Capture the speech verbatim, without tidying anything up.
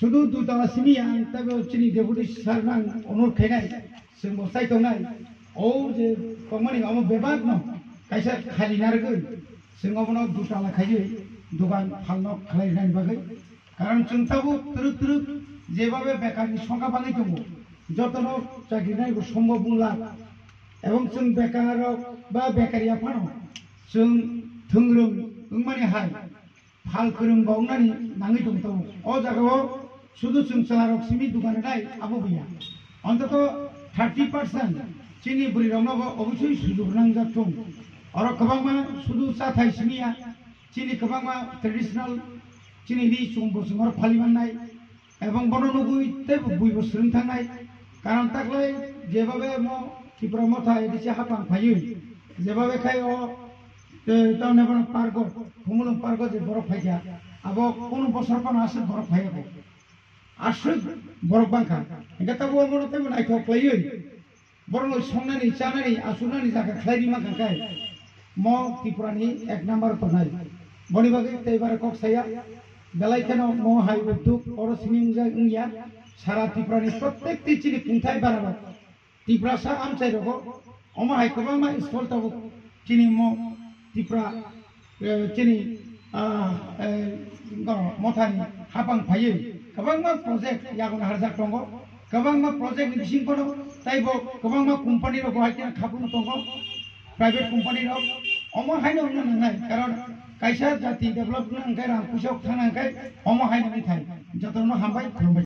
Sudu dutala simi ang tabo chini deputy sir nang onur khainai, chwng bo sai tongnai. O je kongmani omo bebak no kaisa khali narwgwi, chwng obono dutala khaiwi dugan phalno khlai rwnani bagwi. Karon chwng tabuk twrwk twrwk jebabe bekarni songkha bangwi tongo, jotono chakri nai bo sombo bung lak. Ebong chwng bekar rok ba bekar ya phano chwng thwngrwng wngmani hai phal kwrwng bo wngnani nangwi tong tongo. O jagao sudu chwng chwla rok simi dugan rwnai abo buya. Ontoto thirty percent chini bwrwi rokno bo obosoi sujug nangjak thung. Oro kwbangma sudu chathai simi ya, chini kwbangma traditional chini ri chum bo chwng oro phali mannai. Ebong bono nugwi tei bo bui bo swrwng thangnai. Karon taklai jebabe mo Tripura Motha A D C hapang phaiwi, jebabe khai o, eh, tamni bono pargo, Khumulwng pargo je borok phaikha, abo kunu bosor phano aswk borok phaiya bo. Aswk borok bangkha. Hingke tabuk omono teibo naithok khlaiwi borokno songnani, chanani, achuknani jaga khlai ri mankha khe mo Tripurani ek number tongnai. Boni bagwi tei bare kok saya, belai kheno mo hai udduk oro simi wngjak wngya, sara Tripurani prottekti chini kungthai bararok Tiprasa amchai rogo, omo hai kwbangma school tabuk chini mo Tripura, eh, chini, ah, eh, no, Mothani hapang phaiwi kwbangma project yago harjak tongo, kwbangma project ni bising kono taibo kwbangma company rogo hai kheno khapung tongo, private company rok. Omo haino wngna nangnai, karon kaisa jati develop wngna hwnkhe rang puisa thangna hwnkhe omo haino wngthai. Jotono hambai, khulumbai.